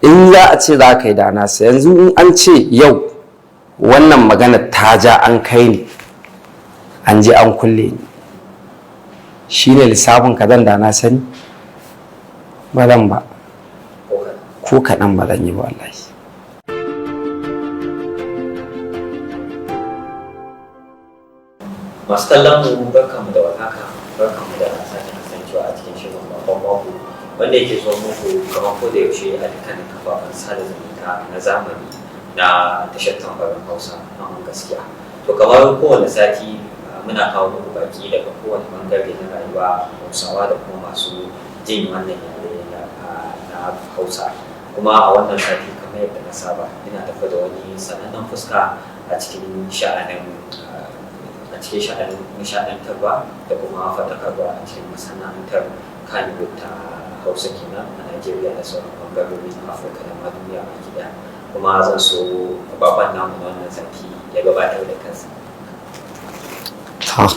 In za a ce za ka yi dana sai yanzu, in an ce yau wannan magana ta ja an kai ni, an je an kulle ni, shine lissafin ka, zan dana sani? Ba zan ba. Ko kaɗan ba zan yi ba wallahi. Masu kallon mu, barkanmu da warhaka, barkanmu da sake kasancewa a cikin shirin Bakon Mako, wanda yake zo muku kamar ko da yaushe a dukkanin kafafen sada zumunta na zamani na tashar Tambarin Hausa Amon Gaskiya. To, kamar kowane sati muna kawo muku baki daga kowane bangare na rayuwa Hausawa da kuma masu jin wannan yare na Hausa. Kuma a wannan sati, kamar yadda na saba, ina tafi da wani sanannen fuska a cikin sha'anin nishaɗantarwa da kuma faɗakarwa a cikin masana'antar Kannywood ta Hausa kenan a Najeriya da sauran ɓangarorin Afirka da ma duniya baki ɗaya. Kuma zan so baban namu na wannan sati ya gabatar da kansa. Ta,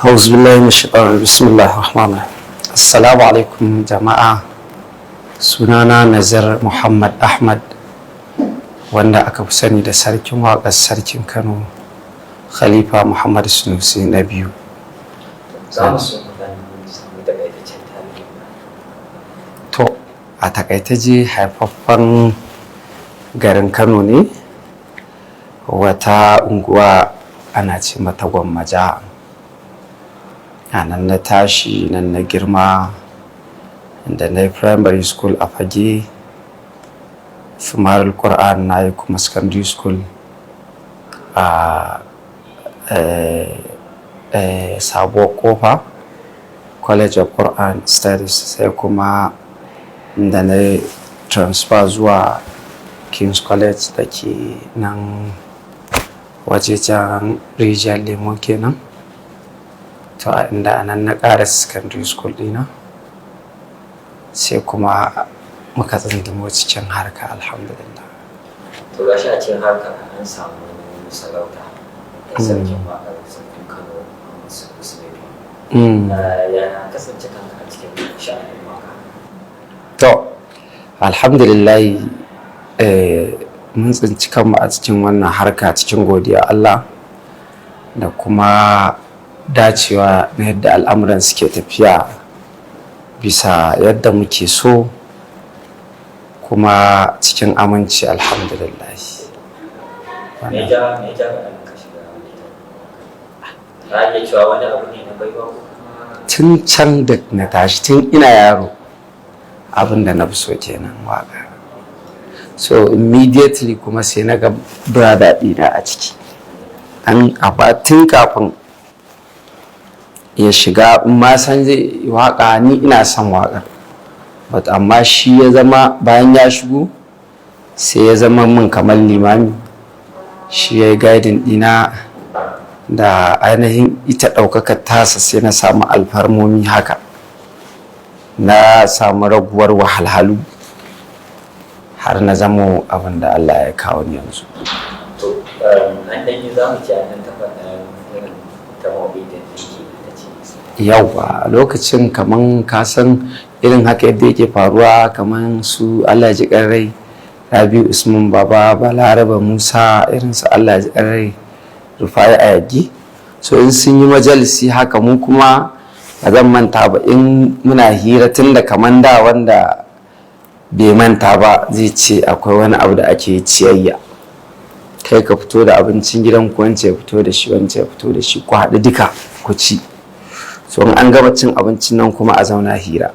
auzu billahi minash shaitanir, bismillahir rahmanir rahim. Assalamu alaikum jama'a. Sunana Nazir Muhammad Ahmad, wanda aka fi sani da Sarkin Waƙar Sarkin Kano, Khalifa Muhammad Sunusi na biyu. Za mu so mu dan samu takaitaccen tarihi. To, a takaita je, haifaffen garin Kano ne, wata unguwa ana ce mata Gwammaja. A nan na tashi, nan na girma, inda na yi primary school a Fage Fumarul Quran, na yi kuma secondary school a Sabuwar Kofa College of Quran Studies, sai kuma da na transfer zuwa King's College da ke nan wajejen Rijiyar Lemo kenan. To, a inda a nan na ƙara secondary school ɗina, sai kuma muka tsundumo cikin harka, alhamdulillah. To, gashi a cikin harkar an samu sarauta da Sarkin Waƙar Sarkin Kano Muhammad Sunusi na biyu. Ya kasance kanka a cikin sha'anin waka? To, alhamdulillah, mun tsinci kanmu a cikin wannan harka cikin godiya Allah da kuma dacewa na yadda al'amuran suke tafiya bisa yadda muke so, kuma cikin aminci, alhamdulillah. Me ya ja ka shiga wani? Za a iya cewa wani abu ne na baiwa ko kuma? Tun can da na tashi, tun ina yaro, abin da na fi so kenan, waka. So immediately kuma sai na ga brother ɗina a ciki an aba tun kafin ya shiga in ma san zai yi waka, ni ina son waƙar, but amma shi ya zama bayan ya shigo sai ya zama min kamar limami. Shi ya yi guiding ɗina da ainihin ita ɗaukakar tasa, sai na samu alfarmomi haka, na samu raguwar wahalhalu har na zamo abin da Allah ya kawo ni yanzu. To, an ɗan yi, za mu ce an ɗan taɓa ɗan irin ta da yake ta ce. Yauwa, lokacin kaman ka san irin haka yadda yake faruwa, kaman su Allah ji rai Rabi Usman Baba, Balaraba Musa, irin su Allah ji rai Rufai Ayagi. So in sun yi majalisi haka, mu kuma ba zan manta ba, in muna hira, tun da kaman da wanda bai manta ba zai ce akwai wani abu da ake ciyayya: kai ka fito da abincin gidan ku, wance ya fito da shi, wance ya fito da shi, ku haɗu duka ku ci. So in an gama cin abincin nan kuma a zauna hira.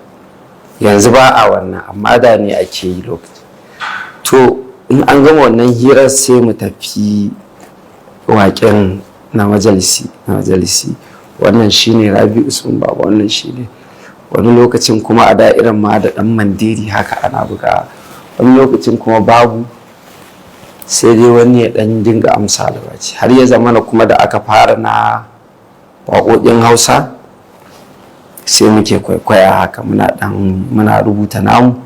Yanzu ba a wannan, amma da ne ake yi lokaci. To, in an gama wannan hirar sai mu tafi waƙen na majalisi. Wannan shine Rabi Usman Baba, wannan shine. Wani lokacin kuma a da'irar ma da ɗan mandiri haka ana buga, wani lokacin kuma babu, sai dai wani ya ɗan dinga amsa albaci, har ya zamana kuma da aka fara na waƙoƙin Hausa sai muke kwaikwaya haka, muna dan muna rubuta namu.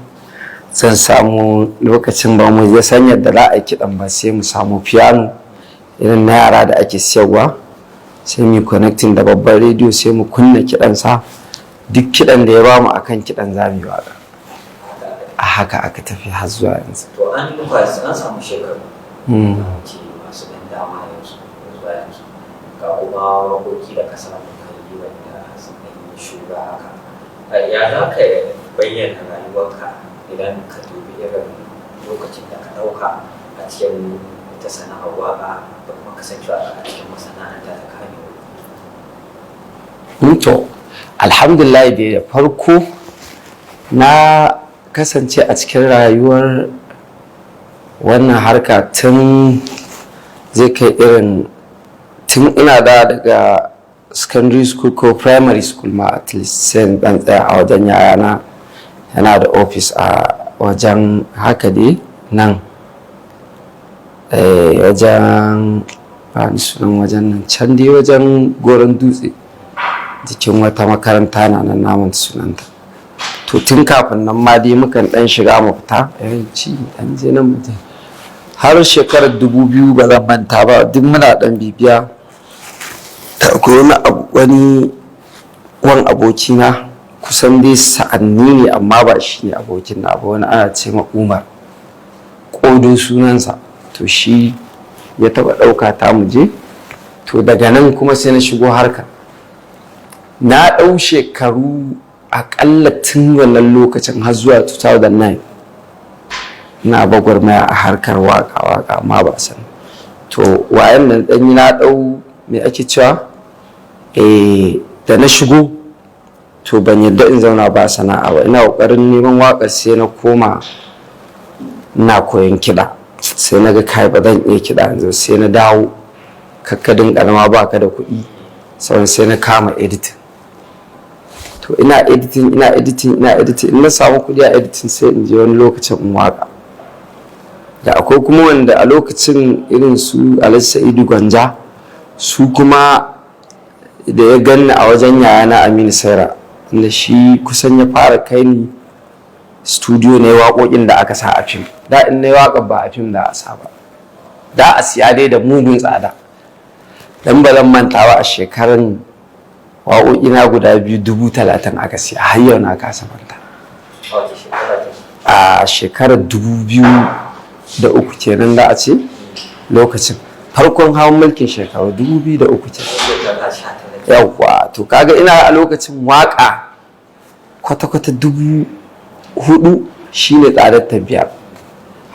Zan samu lokacin ba mu ya san yadda za a yi kiɗan ba, sai mu samu piano irin na yara da ake siyarwa, sai mu connecting da babban rediyo, sai mu kunna kiɗan sa. Duk kiɗan da ya bamu, akan kiɗan za mu yi waƙa. A Haka aka tafi har zuwa yanzu. To, an yi an samu shekaru ce masu ɗan dama yanzu zuwa yanzu, ga kuma waƙoƙi da ka samu ka yi wanda sun ɗan yi shura haka. Ya za ka bayyana rayuwarka idan ka dubi irin lokacin da ka ɗauka a cikin ita sana'ar waƙa da kuma kasancewa a cikin masana'anta ta Kannywood? To, alhamdulillah da farko na kasance a cikin rayuwar wannan harka tun zai kai irin tun ina da daga secondary school ko primary school ma at least, sai in dan tsaya a wajen yayana, yana da office a wajen haka dai nan, wajen, ba ni sunan wajen nan, can dai wajen Goron Dutse, jikin wata makaranta na nan, naman sunanta. To, tun kafin nan ma dai mukan dan shiga mu fita, yawanci dan je nan mu je, har shekarar 2000 ba zan manta ba, duk muna dan bibiya. Akwai wani abu, wani wan abokina, kusan dai sa'anni ne amma ba shi ne abokin na ba, wani ana ce ma Umar Kodo sunansa. To, shi ya taba ɗauka ta mu je. To, daga nan kuma sai na shigo harka. Na ɗau shekaru aƙalla tun wannan lokacin har zuwa 2009 ina bagwarmaya a harkar waka waka, amma ba san. To, wayan nan ɗanyi na ɗau, me ake cewa, da na shigo, to, ban yadda in zauna ba sana'a ba. Ina ƙoƙarin neman waƙar, sai na koma ina koyon kiɗa. Sai na ga kai, ba zan iya kiɗa yanzu. Sai na dawo kakkadin ƙarama, baka da kuɗi sauran, sai na kama editing. To, ina editing, ina editing, ina editing, in na samu kuɗi a editing, sai in je wani lokacin in waka. Da akwai kuma wanda a lokacin irin su Alhaji Sa'idu Gwanja, su kuma da ya ganni a wajen yayana Aminu Saira, inda shi kusan ya fara kai ni studio ne, waƙoƙin da aka sa a fim. Da in na waƙa ba a fim da a sa ba, da a siya dai da mugun tsada. Dan ba zan manta ba, a shekaran waƙoƙina guda biyu 30,000 aka siya. Har yau na kasa manta. A wace shekara ta? A shekarar 2003 kenan da a ce, lokacin farkon hawan mulkin shekaru, 2003 kenan. Shekara 19. Yawwa. To, kaga ina a lokacin waka kwata-kwata 4,000 shine tsadar ta biyar.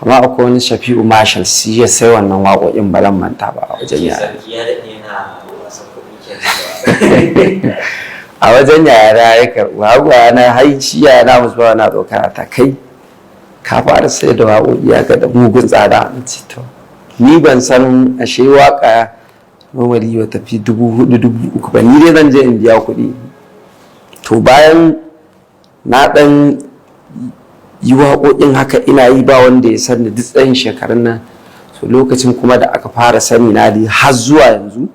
Amma akwai wani Shafi'u Marshal, shi ya sai wannan waƙoƙin, ba zan manta ba, a wajen Ke yaya. Sarki ya daɗe yana wasan kuɗi kenan. A wajen yayana ya karɓi har na har shi yayana musu ba na tsokana ta, "Kai, ka fara sai da waƙoƙi ya ga da mugun tsada." Na ce, "To, ni ban san ashe waƙa normally ba tafi 4,000, 3,000 ba. Ni dai zan je in biya kuɗi." To, bayan na ɗan yi waƙoƙin haka, ina yi ba wanda ya sani duk tsayin shekarun nan. So lokacin kuma da aka fara sani na dai har zuwa yanzu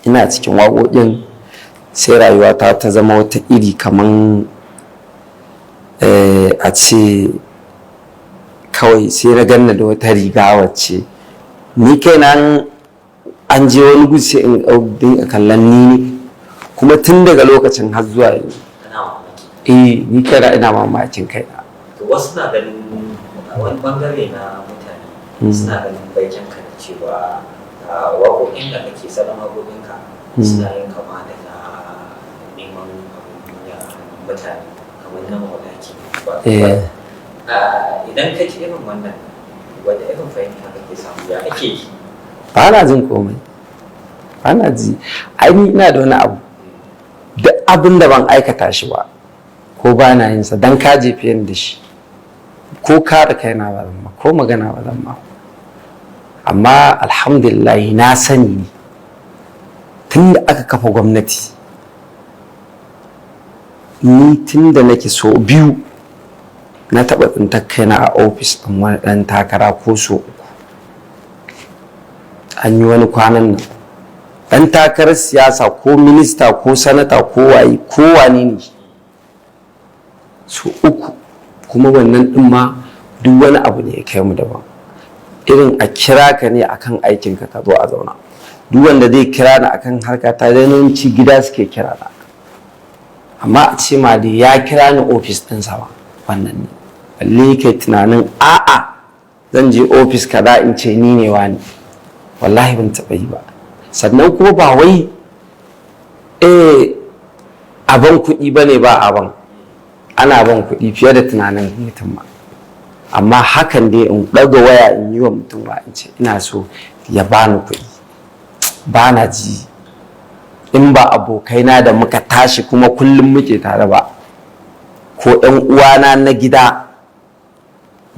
ina cikin waƙoƙin, sai rayuwata ta zama wata iri, kaman a ce kawai sai na ganna da wata riga wacce ni kaina an je wani gu sai in dinga kallon ni ne. Kuma tun daga lokacin har zuwa yanzu. Kana mamaki. Eh, ni kaina ina mamakin kaina. To, wasu na ganin, wani bangare na mutane suna ganin baikin ka da cewa waƙoƙin da kake, salon waƙoƙinka suna yin kama da na neman abin duniya a hannun mutane, kamar na maula ke ba. Idan ka ji irin wannan, wanda irin fahimta kake samu, ya ake ji? Ba na jin komai, ba na ji. Ai ni ina da wani abu, duk abin da ban aikata shi ba ko ba na yin sa, dan ka jefe ni da shi ko kare kaina ba zan ma, ko magana ba zan ma. Amma alhamdulillah, na sani ne tun da aka kafa gwamnati, ni tun da nake so biyu na taɓa tsintar kaina a ofis ɗin wani ɗan takara, ko so uku. An yi wani kwanan nan, ɗan takarar siyasa ko minista ko sanata ko waye ko wane ne, so uku. Kuma wannan ɗin ma duk wani abu ne ya kai mu daban, irin a kira ka ne akan aikinka ka zo a zauna. Duk wanda zai kira ni akan harka ta, yawanci gida suke kira na, amma a ce ma da ya kira ni ofis ɗinsa ba, wannan ne. Balle kai tunanin a'a, zan je ofis kaza in ce ni ne wani. Wallahi ban taɓa yi ba. Sannan kuma ba wai aban kuɗi ba ne ba, aban ana ban kuɗi fiye da tunanin mutum ma. Amma hakan dai in ɗaga waya in yi wa mutum ba in ce ina so ya bani kuɗi, ba na ji, in ba abokaina da muka tashi kuma kullum muke tare ba, ko 'yan uwana na gida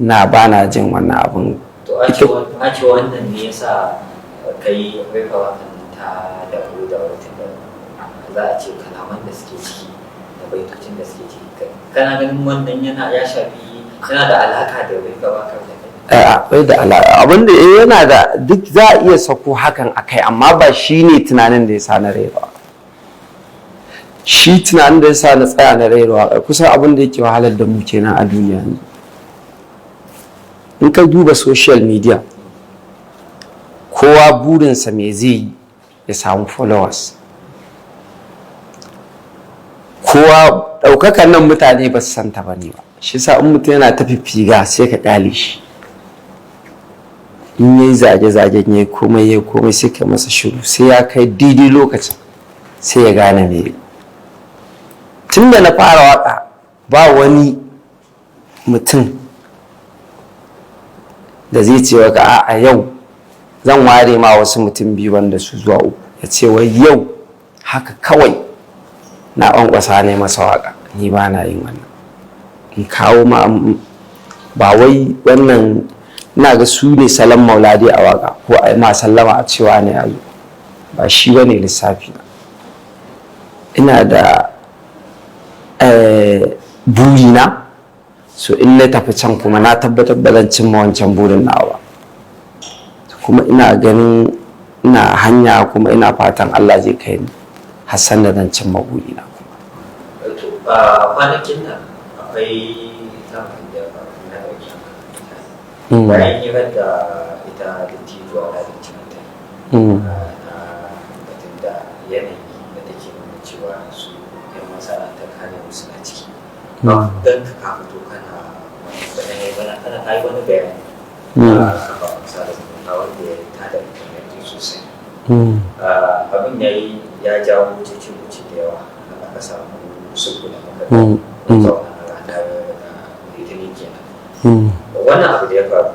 na, ba na jin wannan abin. To, a ce wannan ne yasa kai rera wakan ta da da wata da za a ce kalaman da suke ciki da baitocin da suke ciki, kana ganin wannan yana ya shafi, yana da alaka da rera wakar da kai? Akwai da alaƙa. Abin da yana da duk za a iya sako hakan akai, amma ba shi ne tunanin da ya sa na rera. Shi tunanin da ya sa na tsaya na rera, kusan abin da yake wahalar da mu kenan a duniya yanzu. In ka duba social media, kowa burinsa me zai yi ya samu followers. Kowa ɗaukakan nan mutane ba su santa ba ne ba. Shi sa in mutum yana ta fifiga, sai ka ƙyale shi. In yayi zage-zagen, yayi komai, yayi komai, sai ka masa shiru, sai ya kai daidai lokacin sai ya gane me. Tun da na fara waka, ba wani mutum da zai ce waka a yau zan ware ma wasu mutum biyu wanda su zuwa uku, ya ce wai yau haka kawai na ƙwanƙwasa ne masa waka. Ni ba na yin wannan. In kawo ma ba wai wannan, ina ga su ne salon mauladi a waka, ko a ma sallama a cewa ne a ba shi ba ne lissafi na. Ina da burina, so in na tafi can kuma na tabbatar ba zan cimma wancan burin nawa ba. Kuma ina ganin ina hanya, kuma ina fatan Allah zai kai ni hassan da zan cimma burina kuma. To, a kwanakin nan akwai lamarin da ya faru na ɗauki hankali bayan hirar da ita dattijuwa da ta na batun da yanayi da take nuna cewa su yan masana'antar Kano suna ciki. Don ka fito kana wani kana kayi wani bayani a kafafen sada zumunta wanda ya tada mutane sosai. Abin ya yi ya jawo cece-kuce da yawa, har aka samu sulhu da muka zauna a ranar Litinin kenan. Wannan abu da ya faru,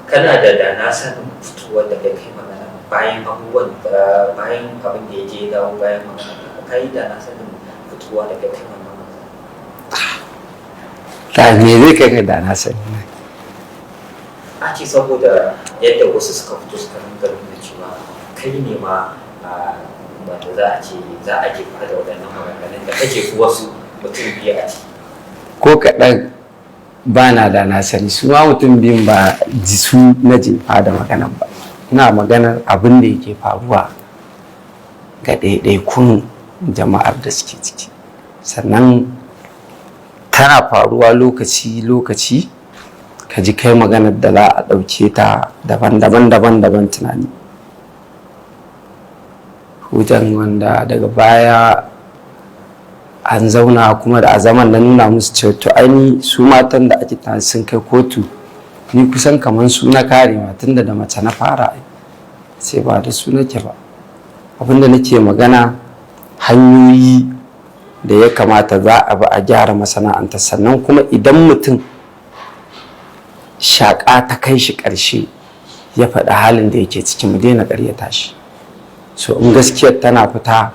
kana da na sanin fitowar da kai kai magana bayan abubuwan da bayan abin da ya je dawo, bayan magana ka kai, da na sanin fitowa da kai kai wannan magana? Da me zai kai ka da na sani? A ce saboda yadda wasu suka fito suka rinka nuna cewa kai ne ma wanda za a ce za a jefa da waɗannan maganganun da kake wasu mutum biyu a ciki. Ko kaɗan ba na da na sani. Su ma mutum biyun ba ji su na jefa da maganar ba. Ina maganar abin da yake faruwa ga ɗaiɗaikun jama'ar da suke ciki. Sannan tana faruwa lokaci-lokaci, ka ji kai maganar da za a ɗauke ta daban-daban daban-daban tunani wajen, wanda daga baya an zauna kuma da a zaman na nuna musu cewa to aini su matan da ake tana sun kai kotu, ni kusan kamar su na kare ma, tunda da mace na fara ai. Sai ba da su nake ba. Abinda nake magana, hanyoyi da ya kamata za a bi a gyara masana'anta. Sannan kuma idan mutum shaƙa ta kai shi ƙarshe ya faɗi halin da yake ciki, mu daina ƙaryata shi. So in gaskiyar tana fita,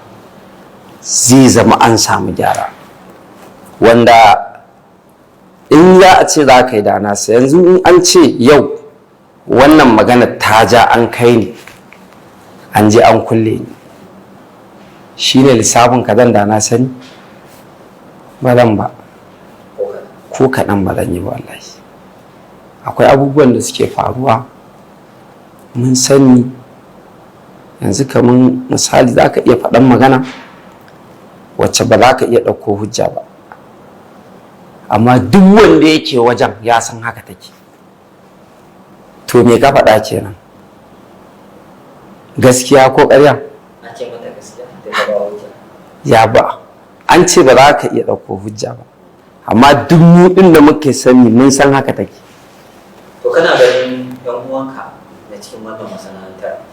zai zama an samu gyara. Wanda in za a ce za ka yi da nasa yanzu, in an ce yau wannan magana ta ja an kai ni, an je an kulle ni, shine lissafin ka zan da na sani? Ba zan ba. Ko kaɗan ba zan yi ba wallahi. Akwai abubuwan da suke faruwa mun sani. Yanzu kamar misali, za ka iya faɗan magana wacce ba za ka iya ɗauko hujja ba, amma duk wanda yake wajen ya san haka take. To me ka faɗa kenan? Gaskiya ko ƙarya? A ce mata gaskiya da ta ba hujja. Ya ba an ce ba za ka iya ɗauko hujja ba, Amma duk mu ɗin da muke sani mun san haka take. To kana ganin yan uwanka na cikin wannan masana'antar,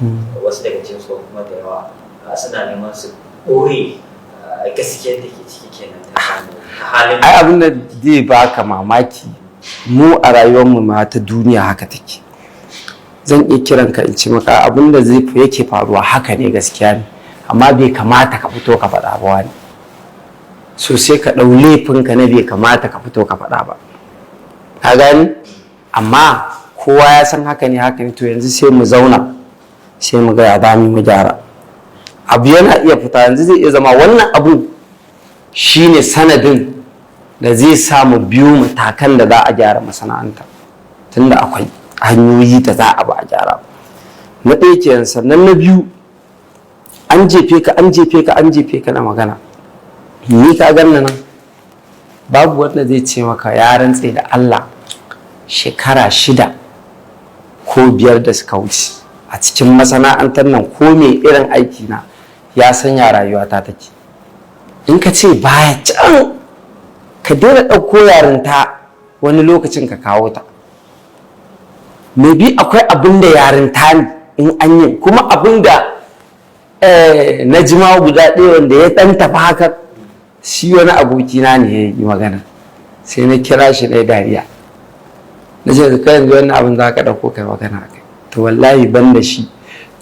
wasu daga cikin su kuma da yawa suna neman su ɓoye gaskiyar da ke ciki kenan ta halin? Ai abin da zai baka mamaki, mu a rayuwarmu ma ta duniya haka take. Zan iya kiran ka in ce maka abin da zai yake faruwa haka ne, gaskiya ne, amma bai kamata ka fito ka faɗa ba wani. So sai ka ɗau laifinka na bai kamata ka fito ka faɗa ba, ka gani? Amma kowa ya san haka ne, haka ne. To yanzu sai mu zauna, sai mu ga ya za mu gyara. Abu yana iya fita yanzu, zai iya zama wannan abu shine sanadin da zai sa mu biyo matakan da za a gyara masana'anta, tunda akwai hanyoyi da za a ba a gyara. Na ɗaya kenan. Sannan na biyu, an jefe ka, an jefe ka, an jefe ka na magana. Ni ka ganna nan, babu wanda zai ce maka ya rantse da Allah shekara 6 ko 5 da suka wuce a cikin masana'antar nan, ko me irin aiki na ya sanya rayuwata take. In ka ce baya can, ka daina ɗauko yarinta wani lokacin ka kawo ta. Maybe akwai abin da yarinta ne in an yi, kuma abin da na jima guda ɗaya wanda ya ɗan tafi haka, shi wani abokina ne ya yi magana, sai na kira shi na dariya, na ce, kai, yanzu wannan abin za ka ɗauko kai magana a kai? To wallahi ban da shi,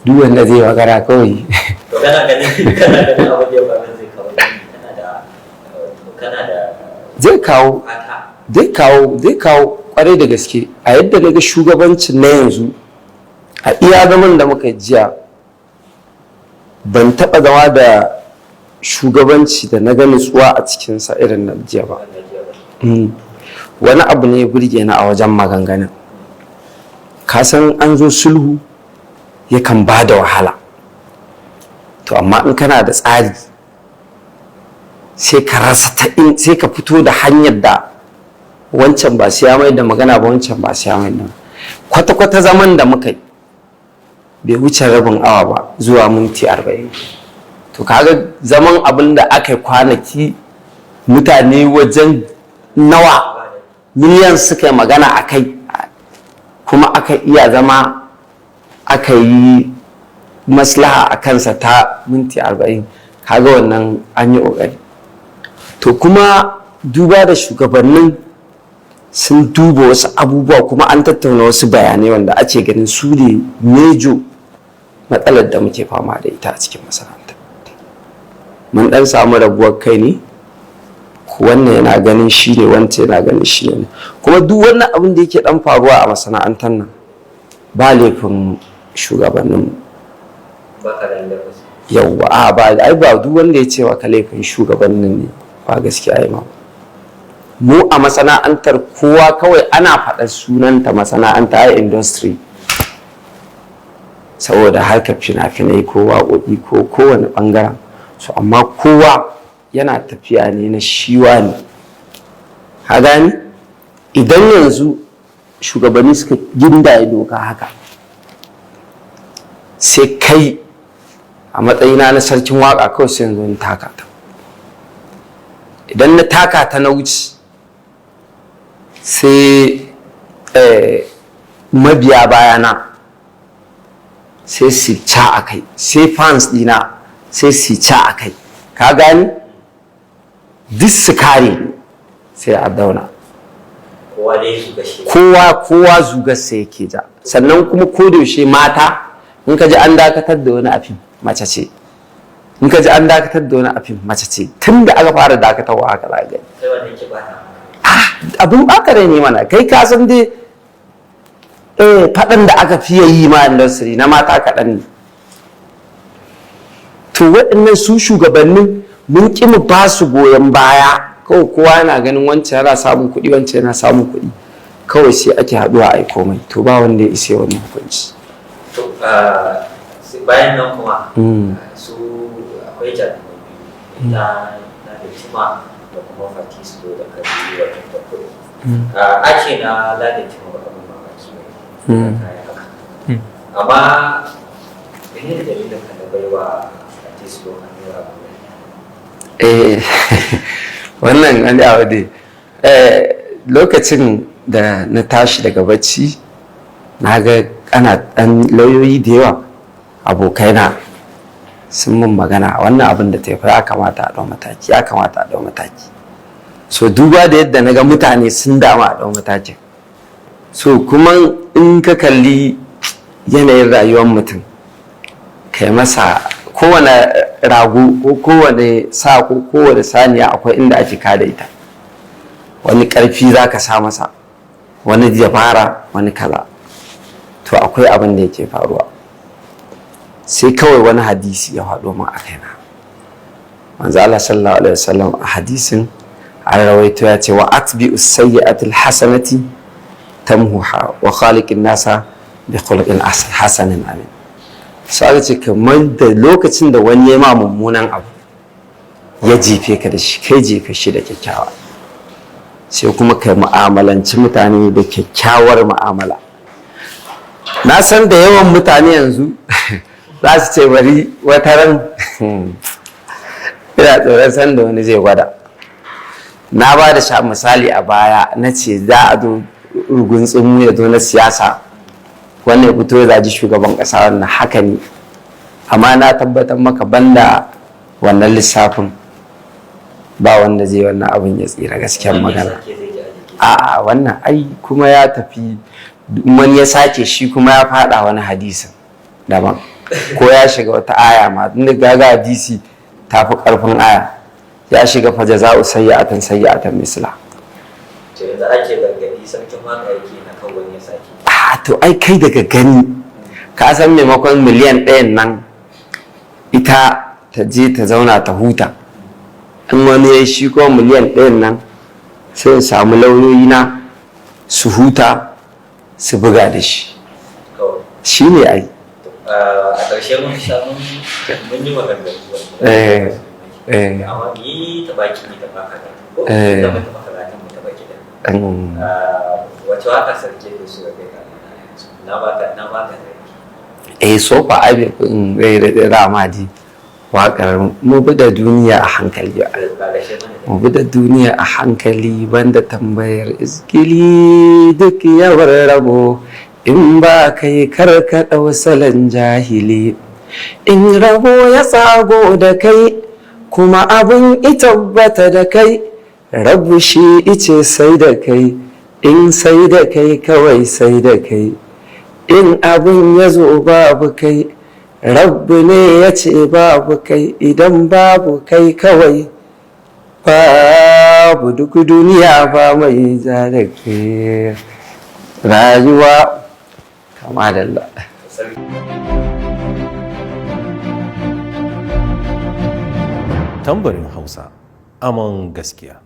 duk wanda zai magana kawai. To kana ganin abin da ya faru zai kawo, kana da Zai kawo. fata? Zai kawo, zai kawo kwarai da gaske. A yadda na ga shugabancin na yanzu, a iya zaman da muka jiya, ban taɓa zama da shugabanci da na ga nutsuwa a cikinsa irin na jiya ba. Wannan jiya ba. Wani abu ne ya burge ni a wajen maganganun. Ka san an zo sulhu yakan ba da wahala, to amma in kana da tsari sai ka rasa ta in sai ka fito da hanyar da wancan ba sai ya mai da magana ba, wancan ba sai ya mai da. Kwata-kwata zaman da muka yi bai wuce rabin awa ba zuwa minti 40. To kaga zaman abin da aka yi kwanaki, mutane wajen nawa miliyan suka yi magana a kai, kuma aka iya zama aka yi maslaha a kansa ta minti 40, kaga wannan an yi ƙoƙari. To kuma duba da shugabannin sun duba wasu abubuwa, kuma an tattauna wasu bayanai wanda ake ganin su ne major matsalar da muke fama da ita a cikin masana'anta. Mun dan samu rabuwar kai ne, wannan yana ganin shi ne, wancan yana ganin shi ne. Kuma duk wannan abin da yake dan faruwa a masana'antar nan, ba laifin shugabannin. Ba ka ganin laifin? Yauwa, a ba, ai ba duk wanda ya ce wa ka laifin shugabannin ne ba gaskiya ai ma. Mu a masana'antar, kowa kawai ana faɗar sunanta masana'anta, ai industry, saboda harkar fina-finai ko waƙoƙi ko kowane ɓangaren so, amma kowa yana tafiya ne na shiwa ne. Ka gani, idan yanzu shugabanni suka gindaye doka haka, sai kai a matsayina na sarkin waka kawai sai yanzu in taka ta. Idan na taka ta na wuce, sai mabiya bayana sai su ca a kai, sai fans dina sai su ca a kai, ka gani, duk su kare ni, sai a dauna. Kowa dai su gashi. Kowa, kowa zugarsa yake ja. Sannan kuma ko da yaushe mata, in ka ji an dakatar da wani a fim, mace ce. In ka ji an dakatar da wani a fim, mace ce. Tun da aka fara dakatarwa haka za ka gani. Kai wanda yake bata? Abin baka rai ne mana. Kai ka san dai faɗan da aka fiye yi ma industry na mata kaɗan ne. To waɗannan su shugabannin mun ƙi mu ba su goyon baya. Kawai kowa yana ganin wancan yana samun kuɗi, wancan yana samun kuɗi, kawai sai ake haɗuwa a yi komai. To ba wanda ya isa wannan hukunci. To bayan nan kuma su akwai jarumai biyu na da Tima da kuma Fati su da kaji wato da kudu ake na Ladin Tima, ba abin mamaki ba ne kayan haka, amma menene dalilin ka da baiwa Fati su a naira 1 million? Eh, wannan wani abu ne. Lokacin da na tashi daga bacci, na ga ana ɗan lauyoyi da yawa, abokaina sun mun magana wannan abin da ta yi, ya kamata a ɗau mataki, ya kamata a ɗau mataki. So duba da yadda na ga mutane sun dama a ɗau matakin, so kuma in ka kalli yanayin rayuwar mutum, kai masa kowane rago ko kowane sa ko kowane saniya, akwai inda ake kada ita. Wani ƙarfi za ka sa masa, wani dabara, wani kaza. To akwai abin da yake faruwa, sai kawai wani hadisi ya faɗo min a kaina. Manzo Allah sallallahu alaihi wasallam, a hadisin an rawaito ya ce: "Wa atbi sayyi'atil hasanati tamhuha wa khaliqin nasa bi khuluqin hasanin." Amin. So aka ce kamar da lokacin da wani ya ma mummunan abu, ya jefe ka da shi, kai jefe shi da kyakkyawa. Sai kuma kai mu'amalanci mutane da kyakkyawar mu'amala. Na san da yawan mutane yanzu za su ce bari wata ran. Ina tsoron san da wani zai gwada. Na ba da sha misali a baya, na ce za a zo rugun tsumu ya zo na siyasa, wannan ya fito ya zaji shugaban kasa, wannan haka ne. Amma na tabbatar maka, banda wannan lissafin, ba wanda zai wannan abin ya tsira, gaskiyar magana. A'a, wannan ai kuma ya tafi. Wani ya sake shi kuma ya fada wani hadisin daban, ko ya shiga wata aya ma, tunda gaga hadisi ta fi karfin aya, ya shiga fa jaza'u sayyi'atan sayyi'atan misla. To yanzu ake gargadi sarkin waka yake na kan wani ya sake. A to ai kai daga gani ka san maimakon miliyan 1n nan ita ta je ta zauna ta huta, in wani ya shi ko miliyan 1n nan, sai in samu lauyoyi na su huta su buga da shi. Kawai. Shi ne ai. A ƙarshe mun sha mun yi maganganu. Eh, eh. Amma ni taɓa kiɗi taɓa karatu ko Eh. da mun taɓa karatun mu taɓa kiɗa. Wace waka sarki ke so ya kai ka yanzu? Na baka sarki. Eh, so fa ai bai fi in ramadi waƙar mu bi da duniya a hankali ba. Ba gashe mana da Mu bi da duniya a hankali, banda tambayar iskili, duk yawan rabo in ba kai karka ɗau salon jahili. In rabo ya tsago da kai kuma abin itabbata da kai, rabu shi ice sai da kai, in sai da kai kawai sai da kai. In abin ya zo babu kai, rabbu ne ya ce babu kai. Idan babu kai kawai babu, duk duniya ba mai ja da kai. Rayuwa kama da Allah. Sarki. Tambarin Hausa, aman gaskiya.